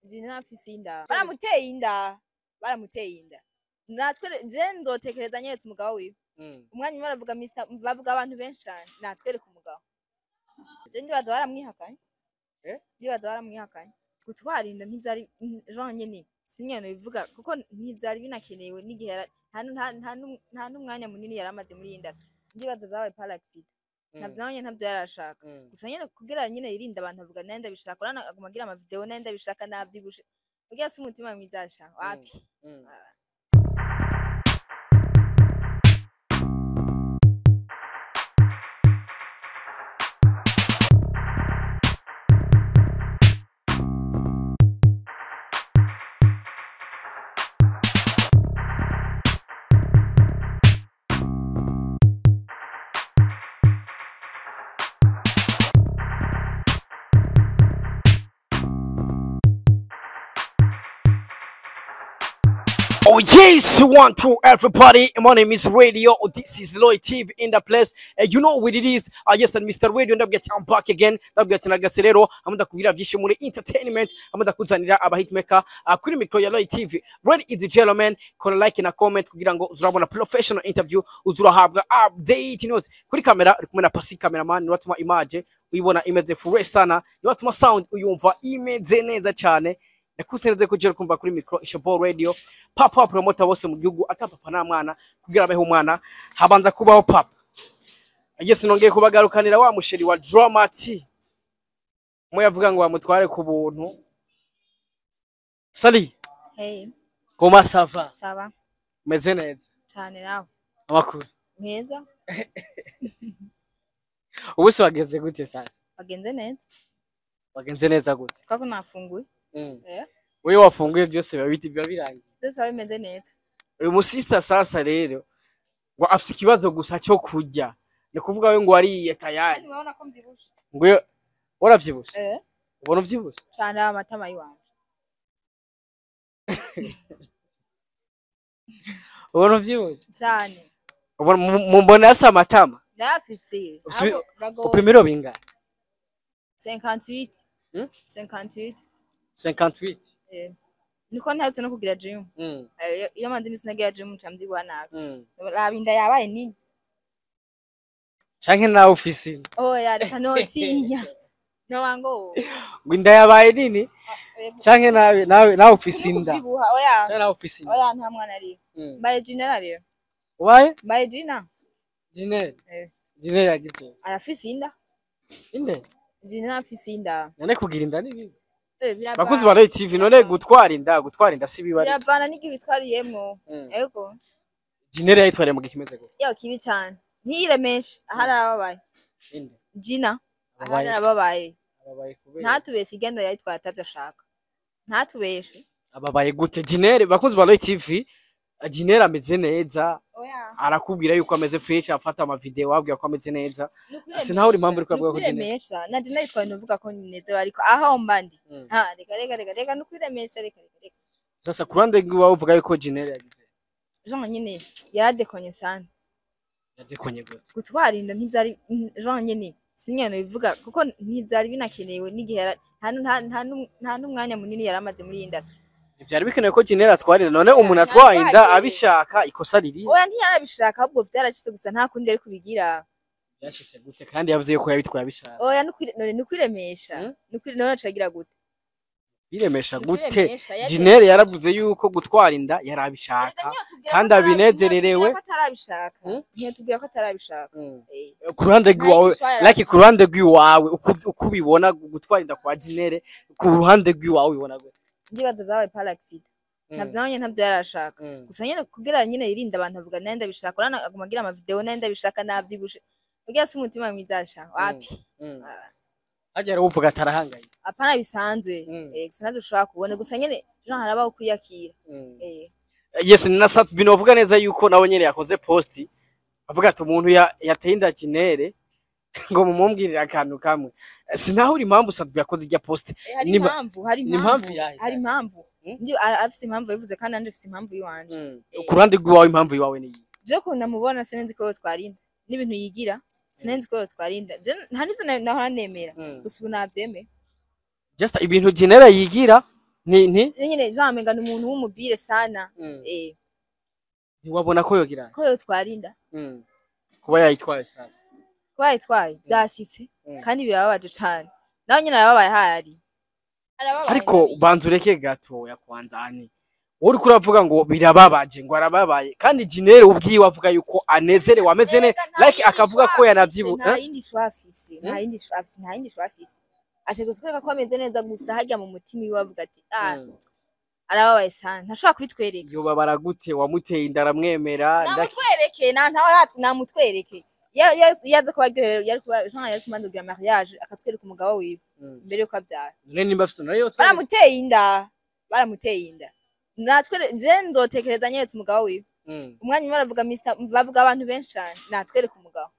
Jina afise inda, baramuteye inda, baramuteye inda. Natwe je nzotekereza nyeretse umugabo wiwe. Umwanya umwe baravuga Mr, bavuga abantu benshi cane, natwereka umugabo. Je ndibaza baramwihakanye. Eh? Ndibaza baramwihakanye. Gutwara inda ntivyari genre nyene sinyene bivuga kuko ntivyari binakenewe n'igihe nta n'umwanya munini yaramaze muri iyi industry. Ndibaza vyabaye par accident. Ntavyo nyene, ntavyo yarashaka. Gusa nyene kugira nyene yirinde abantu avuga naye ndabishaka, urabona aguma agira ama video naye ndabishaka navyibushe. Kugira si umutima mwiza sha, wapi. Oh yes, one two everybody. My name is Radio. This is Lloyd TV in the place. You know what it is. Yes, and Mr. Radio ndabwira ati I'm back again. Ndabwira ati nagatse rero hamwe ndakubwira byinshi muri entertainment, hamwe ndakuzanira aba hitmaker kuri micro ya Lloyd TV. Ready is the gentleman. Kora like na comment kugira ngo uzurabona professional interview, uzurahabwa update news. Kuri kamera uri kumwe na Pasi cameraman, niwe atuma image uyibona imeze fresh sana, niwe atuma sound uyumva imeze neza cyane. Ndakuseneze ko jero kumva kuri micro Ishobo Radio, papa wa promoter bose mu gihugu, ata papa nta mwana, kugira abeho umwana habanza kubaho papa. Yes, nongeye kubagarukanira wa musheri wa Drama T mwe yavuga ngo bamutware ku buntu. Sali. Hey. Comment ça va? Ça va. Meze neza? Cane, nawe? Amakuru? Meza. Ubu se wagenze gute sasa? Wagenze neza. Wagenze neza gute? Kwako nafunguye. Eh? Wewe wafunguye byose biba biba birangiye. Byose biba bimeze neza. Uyu musista sasa rero ngo afise ikibazo gusa cyo kurya, ni kuvuga we ngo wariye tayari. Urabona ko mvyibushe. Ngo waravyibushe? Eh. Ubona uvyibushe? Cane, amatama yiwanje. Ubona uvyibushe? Cane. Ubona mumbona afise amatama? Ndayafise. Usubi- Ahubwo Upima ibiro bingahe? 58. Hmm? 58. 58. Eh. Niko ntaherutse no kugira gym. Eh, iyo maze imisi ntagira gym nca mvyibuha nabi. Raba inda yabaye nini. Canke nawe ufise inda? Oya, reka notinya. Nowango. Ngo inda yabaye nini canke nawe ufise inda? Kuvyibuha, oya. Canke nawe ufise inda? Oya, nta mwana ariyo. Mbaye Gina rero. Ubaye Mbaye Gina. Jinel? Eh. Jinel yagize Arafise inda. inde? Gina afise inda. None kugira inda ni bibi? Eh, biravana. Bakuzi ba Roy TV, none gutwara inda si bibi ari? Biravana n'igihe witwariyemwo. Ego. Jinel yayitwariye mu gihe kimeze gute? Yo kibi cane. Ntiyiremeshe, ahari arababaye. Inde? Gina ahari Ababaye. arababaye. Ababaye kubera? Ntatubeshe, igenda yayitwaye atavyo ashaka. Ntatubeshe. Ababaye gute Jinel? Bakunzi ba Roy TV, Jinel ameze neza. Oya. Arakubwira yuko ameze fresh, afata ama video abwira ko ameze neza. Sinahura impamvu uriko uravuga ko Jinel- Nukwiremesha. Na Gina yitwaye nuvuga ko nezerewe ariko aho mba ndi. Ha, reka reka reka reka, nukwiremesha, reka reka reka. Sasa ku ruhande rw'iwawe uvuga yuko Jinel yagize? Jean nyene yaradekonye sana. Yadekonye gute? Gutwara inda ntivyari genre nyene sinyene bivuga kuko ntivyari binakenewe n'igihe nta n'umwanya munini yaramaze muri iyi industry. Ntivyari bikenewe ko Jinel atwara inda? None umuntu atwaye inda abishaka, ikosa riri? Oya, ntiyarabishaka, ahubwo vyarashitse gusa, nta kundi yari kubigira. Byashitse gute kandi yavuze yuko yabitwaye abishaka? Oya, none nukwiremesha. None acagira gute? Biremesha gute? Nukwiremesha, Jinel yaravuze yuko gutwara inda yarabishaka Ntiyotubwira kandi ko abinezererewe. ntiyotubwira ko atarabishaka. Ntiyotubwira ko atarabishaka. Eh. Ku ruhande rw'iwawe, Nta yari like ku ruhande rw'iwawe, uko ubibona gutwara inda kwa Jinel, ku ruhande rw'iwawe ubibona gute? Ndibaza vyabaye par accident. Ntavyo nyene, ntavyo yarashaka. Gusa nyene kugira nyene yirinde abantu avuga naye ndabishaka, urabona aguma agira ama video naye ndabishaka navyibushe. Kugira si umutima mwiza sha, wapi. Harya rero uvuga atarahangayitse? Apana, bisanzwe. Eh, gusa ntavyo ushobora kubona, gusa nyene genre harabaho kwiyakira. Eh. Yes, na Sat bino bavuga neza yuko nawe nyene yakoze post avuga ati umuntu yateye inda Jinel ngo mumumbwirire akantu kamwe. Sinahura impamvu Sat yakoze ijya post. Eh, hari impamvu, hari Ni impamvu impamvu, yahe? hari impamvu. Ndi afise impamvu yabivuze kandi nanje mfise impamvu yiwanje. Ku ruhande rw'iwawe, impamvu iwawe ni iyi? Je ukuntu namubona sinzi ko yotwara inda. N'ibintu yigira sinzi ko yotwara inda. Je nta n'ivyo nahora nemera. Gusa ubu navyemeye. Just ibintu Jinel yigira. Ni nti Nyine Jean amenga ni umuntu w'umubire sana. Ntiwabona ko yogira Ko yotwara inda. Kuba yayitwaye sasa. Kuba yayitwaye vyashitse kandi birababaje cane, nawe nyine arababaye, ahari arababaye. Ariko Ndabizi. Banza ureke gatoya kwanza, ani wowe uriko uravuga ngo birababaje, ngo arababaye, kandi Jinere ubwiwe avuga yuko anezerewe, ameze neza. Erega nta Like yindi akavuga ko choix yanavyibu afise, nta yindi choix afise, nta yindi choix afise, nta yindi choix afise. Ategerezwa kwereka ko ameze neza gusa, harya mu mutima iwe avuga ati ah, arababaye sana, ntashobora kubitwereka. Yobabara gute? Wamuteye inda aramwemera. Namutwereke, na ntawe namutwereke. Iyo aza kuba aryohewe, yari kuba Jean yari kumanza kugira mariage akatwereka umugabo wiwe mbere yuko avyara. None nimba afise nayo Baramuteye inda, baramuteye inda. Natwe je nzotekereza nyeretse umugabo wiwe. Umwanya umwe baravuga Mr, bavuga abantu benshi cane, natwereka umugabo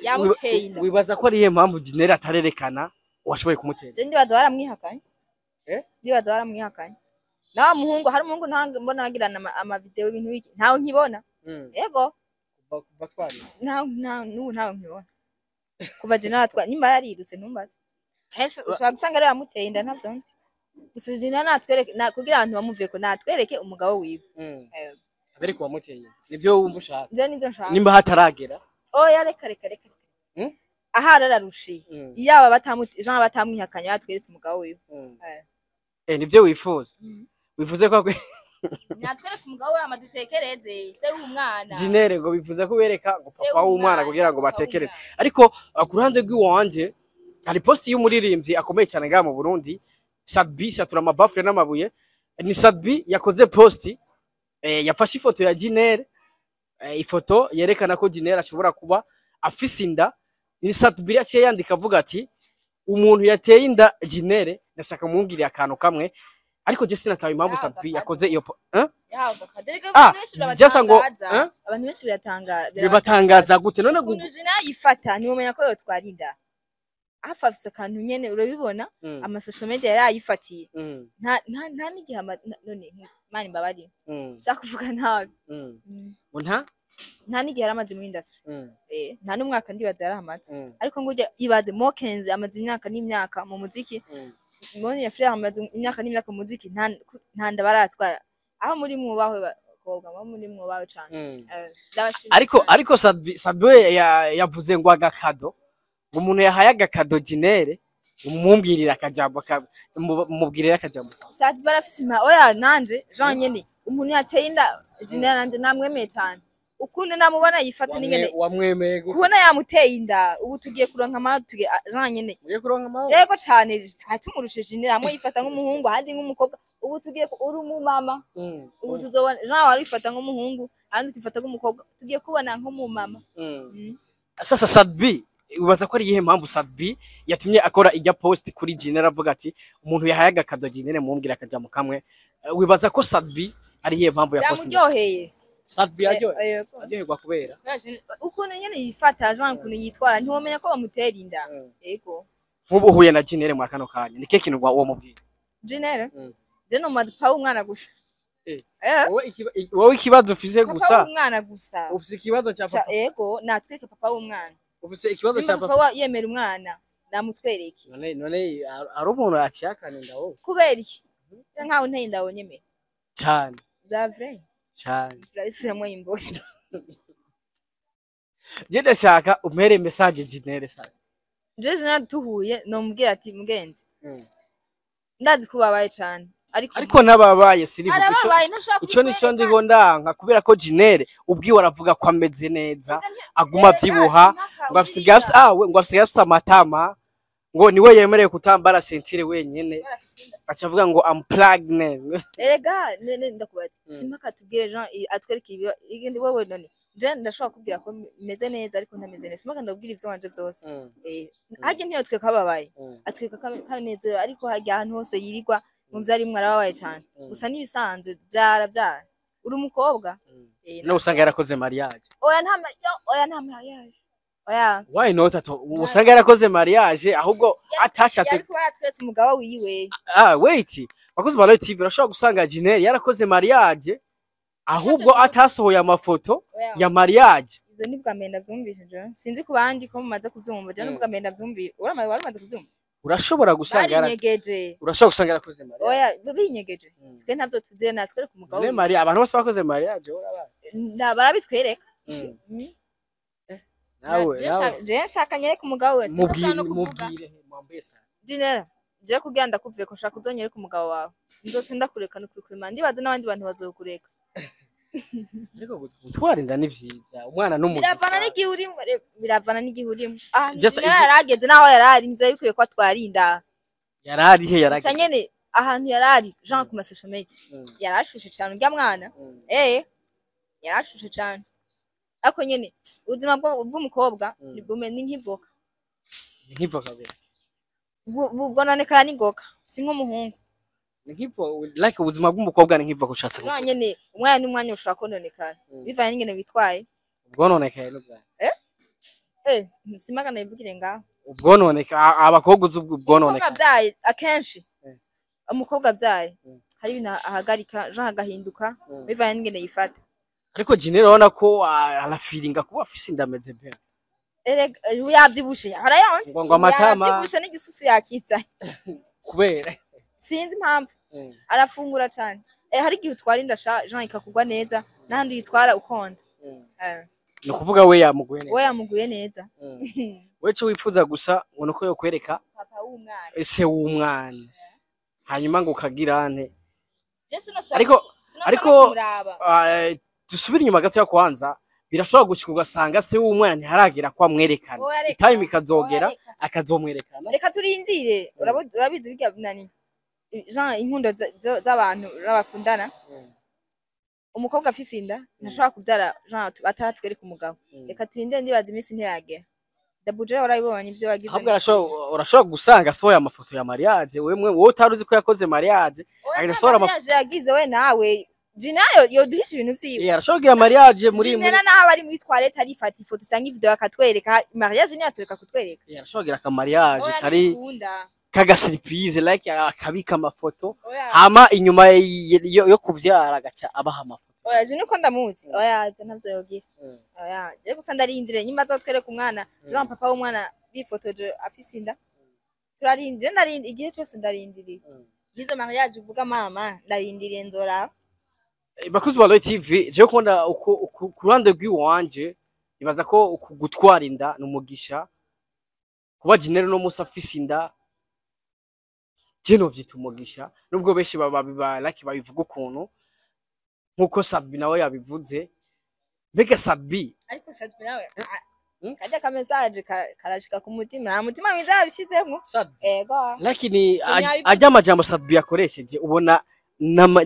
yamuteye inda. Wibaza ko ariyo mpamvu Jinere atarerekana washoboye kumutera? Je ndibaza baramwihakanye. Eh? Ndibaza baramwihakanye nawa muhungu, hari umuhungu ntawe mbona bagirana ama video, ibintu biki, ntawe nkibona. Yego. Batwara. Ntawe, ntawe n'ubu ntawe nkibona kuva je natwa, nimba yarirutse ntumbaze. Canke se ushobora gusanga ariwe yamuteye inda, ntavyo nzi. Gusa je natwereke na kugira abantu bamuveko, natwereke umugabo wiwe. Abereka uwamuteye inda, nivyo wumva ushaka? Je nivyo nshaka. Nimba hataragera. Oya, reka, reka, reka. Ahari ararushiye. Yaba batamu Jean batamwihakanye, batweretse umugabo wiwe. Nivyo wifuza? Wifuze ko Natwereke umugabo we, amadutekereze se w'umwana. Jinere ngo bivuze ko bereka ngo Se papa w'umwana w'umwana, kugira ngo papa batekereze. w'umwana. Ariko ku ruhande rw'iwanje hari post y'umuririmbyi akomeye cyane ngaha mu Burundi, Sadbi satura amabafure n'amabuye. Ni Sadbi yakoze post, yafashe ifoto ya Jinere, ifoto yerekana ko Jinere ashobora kuba afise inda. Ni Sadbi yaciye yandika avuga ati: "Umuntu yateye inda Jinere, ndashaka mumubwirire akantu kamwe." Ariko je sinatawe impamvu Yahabwa Sadbi kado. yakoze iyo eh? Yahabwa akadereka. Ah, Abantu benshi just ngo, birabatangaza. eh? Abantu benshi biratanga. Bibatangaza gute none? Ukuntu Jina yifata, ntiwomenya ko yotwara inda. Hafi afise akantu nyene, urabibona. Ama social media yarayifatiye. Nta n'igihe none Mana imbabarire, nshaka kuvuga nabi. Ngo nta Nta n'igihe yaramaze muri industry. Nta n'umwaka ndibaza yarahamaze. Ariko ngo ujya ibaze Mokenzi amaze imyaka n'imyaka mu muziki. Moni ya Frère amaze imyaka n'imyaka mu muziki, nta nda baratwara. Aho muri mwubahwe bakobwa, aho muri mwubahwe cane. Ndabashimiye Ariko cane. Ariko Sadbi we yavuze ngo agakado, ngo umuntu yahaye agakado Jinere, mumubwirira akajambo mubwirira akajambo. Sati barafise oya, nanje Jean nyene umuntu yateye inda Jinere, nanje namwemeye cane ukuntu namubona yifata n'ingene. Wamwemeye gute? Kubona yamuteye inda, ubu tugiye kuronka amahoro, tugiye Jean nyene. Mugiye kuronka amahoro. Yego cane, twari tumurushe Jinere, hamwe yifata nk'umuhungu ahandi nk'umukobwa. Ubu tugiye uri umumama. Ubu tuzobona Jean wari wifata nk'umuhungu, ahandi ukifata nk'umukobwa, tugiye kubona nk'umumama. Sasa Sadbi, ubaza ko ari iyihe mpamvu Sadbi yatumye akora ijya post kuri Jinere avuga ati: "Umuntu yahaye agakado Jinere, mumbwira akajambo kamwe"? Wibaza ko Sadbi ari iyihe mpamvu ya post? Byamuryoheye. Sadbi yaryohe Yego. aryoherwa kubera Ukuntu nyene yifata Jean, ukuntu yitwara, ntiwomenya ko bamutera inda. Yego. Nk'ubu uhuye na Jinere muri kano kanya, ni kihe kintu uwo mubwira? Jinere? Mm. Je nomaze papa w'umwana gusa. Wowe ikibazo ufise Papa gusa w'umwana gusa. Ufise ikibazo cya papa? Ego, natwereke papa w'umwana. Ufise ikibazo Nimba cya papa papa? Yemera umwana, namutwereke. None ari umuntu aciyakana inda wowe? Kubera iki? Nkaho nteye inda wonyemera? Cyane. Bya vrai? Cyane. Turabisubiramwo inbox. Je ndashaka umpere message Jinere sasa. Je Jinere tuhuye nomubwira ati: "Mugenzi, ndazi ko ubabaye cane, ariko" Ariko ntababaye, sirivuga ico. Arababaye, ntushobora Ico nico kubitwereka. Ndiho ndanka kubera ko Jinere ubwiwe aravuga ko ameze neza, aguma avyibuha, ngo afisigaye afise ngo afisigaye afise amatama, ngo niwe yemerewe kutambara ceinture wenyene, aca avuga ngo: "I'm pregnant." Erega nene ndakubaza, simpaka tubwire Jean atwereke igindi. Wewe none je ndashobora kubwira ko meze neza ariko ntameze neza? Simpaka ndabwira ivyo wanje vyose. Harya ntiyotweka ababaye, atwereka ko anezerewe, ariko harya ahantu hose yirirwa mu vyo arimwo arababaye cane. Gusa n'ibisanzwe vyara vyara uri umukobwa. No usanga yarakoze mariage. Oya, nta yo, oya, nta mariage, oya. Why not? Ato usanga yarakoze mariage ahubwo atashatse. Yari kuba yatweretse umugabo wiwe. Ah, wait, bakozi ba Royal TV, urashobora gusanga Jinere yarakoze mariage ahubwo atasohoye amafoto Oya. ya mariage. Ivyo ni bwa mbere ndavyumvise je, sinzi ku bandi ko mumaze kuvyumva. Je ni bwa mbere ndavyumvise. Uramaze, wari umaze kuvyumva? Urashobora gusanga Barinyegeje. Urashobora gusanga yarakoze mariage. Oya, binyegeje. Twe ntavyo tuziye, natwereka umugabo None wiwe. Maria, abantu bose bakoze mariage urabazi? Barabitwereka. Nawe nawe Je nshaka nyereka umugabo we. Mubwire. Sinashaka no kuvuga. Mubwire mwambaye sasa. Jinera, je kugira ndakuvuye ko nshaka uzonyereka umugabo wawe, nzoca ndakureka nukuri kwima. Ndibaza n'abandi bantu bazokureka. Ariko gutwara inda ni vyiza, umwana n'umugisha. Biravana n'igihe urimo, biravana n'igihe urimo. Ahantu Just Jinera yarageze n'aho yarari, ntivyari bikwiye ko atwara inda. Yarari he? Gusa Yarageze? nyene ahantu yarari, Jean, ku ma social media yarashushe cane urya mwana. Yarashushe cane, ariko nyene ubuzima bw'umukobwa nibwo ni nk'ivoka. Ni nk'ivoka gute? Bwononekara n'ingoga, si nk'umuhungu. Ni nk'ivo, like ubuzima bw'umukobwa ni nk'ivoka ushatse Jean, kuvuga? nyene umwanya n'umwanya ushobora kononekara bivanye n'ingene witwaye. Ubwononekaye n'ubwawe. Simagana bivugire ngaho. Ubwononeka abakobwa uzi Umukobwa ubwononeka. avyaye akenshi, umukobwa avyaye hari ibintu ahagarika, Jean, agahinduka bivanye n'ingene yifata. Ariko Jinera urabona ko arafiringa kuba afise inda, ameze bien. Erega yavyibushe, arayonse. Ngo amatama. Yavyibushe n'igisusu yakizanye. Kubera? Sinzi impamvu arafungura cane. Hari igihe utwara inda sha Jean ikakugwa neza, n'ahandi uyitwara ukonda. Ni ukuvuga we yamuguye neza. We yamuguye neza. We ico wifuza gusa ngo nuko yokwereka papa w'umwana. Se w'umwana, hanyuma ngo ukagirane. Je sinashaka Ariko sinashaka kumuraba. Dusubire inyuma gato ya kwanza, birashobora gushika ugasanga se w'umwana ntiharagera ko amwerekana. Oya, reka. Time ikazogera Oya, reka. akazomwerekana. Reka turindire. Urabizi birya nani, Jean, inkundo z'abantu bakundana. Umukobwa afise inda ntashobora kubyara, Jean, ataratwereka umugabo. Reka turindire, ndibaza iminsi ntiragera. Dabuje warabibonye ibyo wagize. Ahubwo urashobora gusanga asohoye amafoto ya mariage, wewe wowe utari uzi ko yakoze mariage. Oya, agaca nta asohora mariage yagize. We nawe Jina yoduhisha ibintu vyiwe. Arashobora kugira mariage muri Jinera naho aba ari muri toilette arifata ifoto cyangwa ivideo akatwereka. Mariage ntiyatureka kutwereka. Arashobora kugira aka mariage Oya, kari ntibikunda. Kaga surprise, like akabika amafoto, Oya. hama inyuma yo kuvyara agaca abaha amafoto. Oya, je nuko ndamuzi, oya, ivyo ntavyo yogira. Oya, je gusa ndarindire nyuma azotwereka umwana, Jean, papa w'umwana bifotoje afise inda. Turarindire, ndarindi igihe cyose, ndarindiriye nizo mariage uvuga mama, ndarindiriye nzora. Bakuzi ba Roy TV, jewe kubona uko ku ruhande rw'iwanje nibaza ko uku gutwara inda ni umugisha. Kuba Jinero no musi afise inda, je novyita umugisha, nubwo benshi like babivuga ukuntu nkuko Sadbi nawe yabivuze. Mbega Sadbi? Ariko Sadbi nawe Mm? kajya ka message karashika ku mutima, nta mutima mwiza yabishizemo. Sadbi? Ego. Lakini Yabivuze. ajya amajambo Sadbi yakoresheje, ubona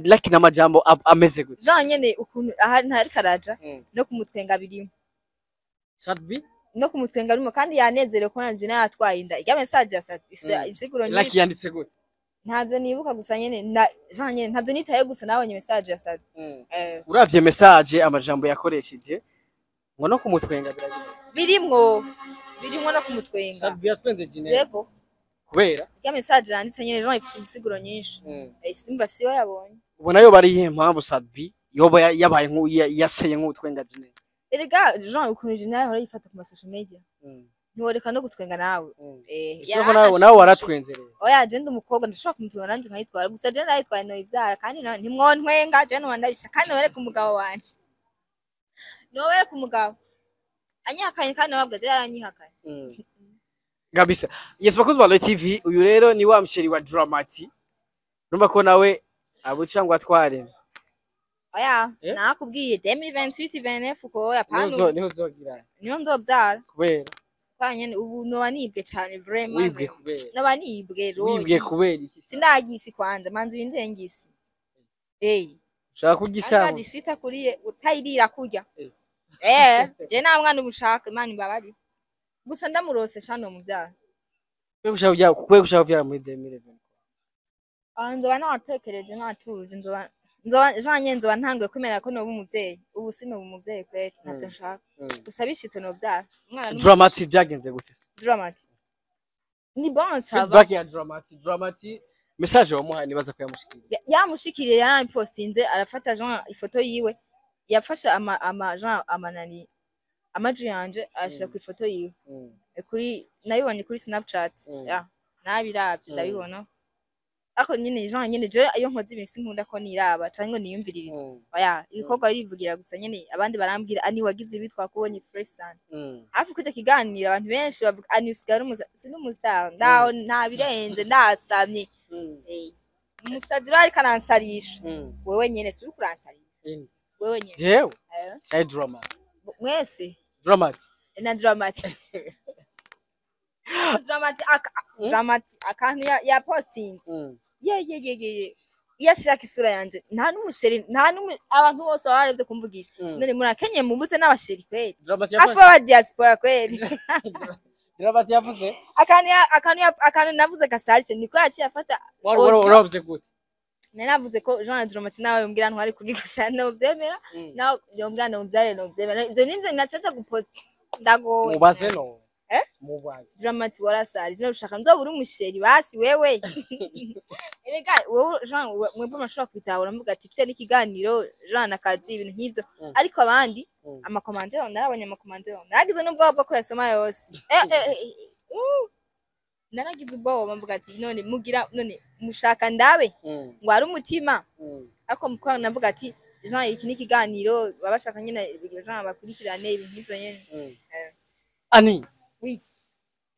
like n'amajambo ameze gute? Jean, nyene ukuntu aha ntari karaja no kumutwenga birimo. Sadbi? No kumutwenga birimo, kandi yanezerewe ko nanje yatwaye inda. Irya message ya Sadbi ifise insiguro Like nyinshi. yanditse gute? Ntavyo nibuka, gusa nyene na Jean nyene ntavyo nitaye, gusa nabonye message ya Sadbi. Uravye message, amajambo yakoresheje, ngo no kumutwenga biragize. Birimwo no kumutwenga. Sadbi yatwenze Jinero? Yego. Kubera? Irya message yanditse nyene, Jean, ifise insiguro nyinshi. Simva siwe yabonye. Ubona yoba ari iyihe mpamvu Sadbi yoba yabaye yaseye nk'utwenga Jinero? Erega Jean, ukuntu Jinero ahora yifata ku ma social media, ntiworeka no gutwenga nawe. Ese ko nawe waratwenze rero? Oya, je ndi umukobwa, ndashobora kumutwenga nanje nkayitwara. Gusa je ndayitwaye noyivyara, kandi ntimwontwenga. Je noba ndabisha kandi nobereka umugabo wanje, nobereka umugabo anyihakanye, kandi nababwa je yaranyihakanye. Kabisa. Yes, bakozi ba Roy TV, uyu rero ni wa msheri wa Dramati, urumva ko nawe abuca ngo atware. Oya. Eh? Nakubwiye 2028 29 ko oya, Niho pano. Niho uzogira? Niho nzovyara. Kubera? Kwa nyene ubu noba nibwe cane vraiment. Wibwe kubera? Noba nibwe ro. Wibwe kubera iki? Sindagisi kwanza, manzi windire ngisi. Ushaka kurya isabo? Kandi sita kuriye utayirira kurya. Je nta mwana ubushaka, Imana imbabari. Gusa ndamurose shano muvyara. Kwe gushaka kuvyara muri 2020? Ah, nzoba natekereje natuje, nzoba janye nzoba ntanguye kwemera ko noba umuvyeyi. Ubu sinoba umuvyeyi kweri, ntavyo nshaka. Gusa bishitse novyara. Umwana Dramati byagenze gute? Dramati. Ni bon, ça va. Feedback ya Dramati, message wamuhaye nibaza ko yamushikiriye. Yamushikiriye, yarapostinze, arafata Jean ifoto yiwe. Yafashe ama Jean amanani amaju yanje ayashira ku ifoto yiwe. Kuri nayibonye kuri Snapchat. Ya. Nabiravye, ndabibona, ariko nyine genre nyine je iyo nkoze ibintu sinkunda ko niraba canke ngo niyumviririze. Oya, ibikorwa birivugira gusa. Nyine abandi barambwira: "Ani, wagize ibi, twakubonye fresh sana." Hafi kujya kiganiro, abantu benshi bavuga: "Ani, usigara umusa." Sindi umustar, ndaho nta birenze, ndasamye. Umusazi rero ariko aransarisha. Wewe nyene si uriko uransarisha? Wewe nyene. Jewe? Eh. Cyari Drama. Mwese. Drama. Na Dramati, Dramati aka Dramati akantu ya postinze, ye ye ye ye ye, iyo ashaka isura yanje, nta n'umuchéri, nta n'umu, abantu bose baba barebye kumvugisha. None murakenye, mubuze n'abachéri kweli? Dramati hafi yavuze. b'aba diaspora kweli. Dramati yavuze. Akantu navuze gasarishe niko yaciye afata. Wari wari waravuze gute? Nari navuze ko Jean Dramati nawe yombwira ntwari kuri gusa novyemera, nawe yombwira novyare, novyemera. Ivyo nivyo nacaja guposta, ndagowe. Mubaze no. Eh? Mubaze. Dramati, warasarije, nawe ushaka nzobura umuchéri basi wewe. Erega wewe Jean, mwebwe mashobora kubitahura, muvuga ati kite n'ikiganiro Jean akazi, ibintu nk'ivyo. Ariko abandi, amacommentaires, narabonye amacommentaires, naragize n'ubwoba bwo kuyasoma yose. Naragize ubwoba, mvuga ati none mugira, none mushaka ndabe ngo ari umutima. Ariko mukora navuga ati Jean, iki ni ikiganiro, baba bashaka nyine Jean bakurikirane ibintu nk'ivyo nyene. Ani. Oui.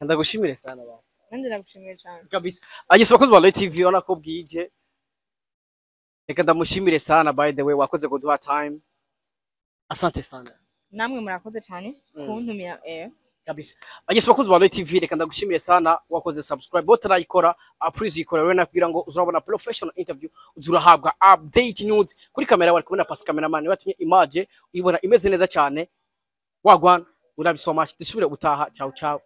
Ndagushimire sana ba. Nanje ndagushimiye cane. Kabisa. Agise bakozi ba Royal TV, ubona ko bwije. Reka ndamushimire sana. By the way, wakoze kuduha time. Asante sana. Namwe murakoze cane kuntumira. Kabisa. Agise bakozi ba Royal TV, reka ndagushimire sana wakoze subscribe. Botarayikora, please yikora rero nakugira ngo uzabona professional interview, uzurahabwa update news. Kuri kamera wari kubona Pass cameraman watumye image uyibona imeze neza cyane. Wagwan, we love you so much. Dusubire gutaha. Ciao ciao.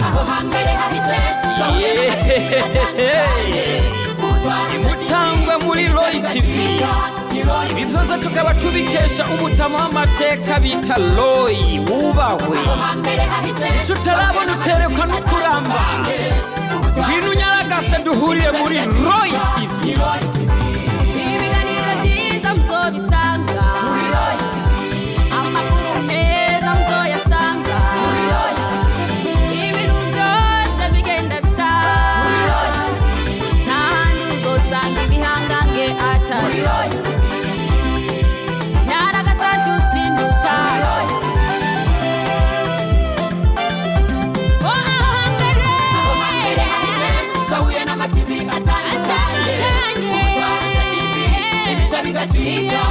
Aho hambere hahise twahuye n'amateka atandukanye. Imutangwa muri Roy TV, ibi byose tukaba tubikesha umutama w'amateka bita Roy, wubahwe. Aho hambere hahise. Icyo utarabona uterekwa no kuramba. Ngwino unyaragase duhurire muri Roy TV. Ibiganiro byiza muzobisanga, amakuru meza muzoyasanga, ibintu byose bigenda bisa, nta handi uzosanga ibihangange atari nyaragasa nshuti ndutaro. Aho hambere hahise twahuye n'amativi atandukanye, Umutwara TV, ibica bigacika.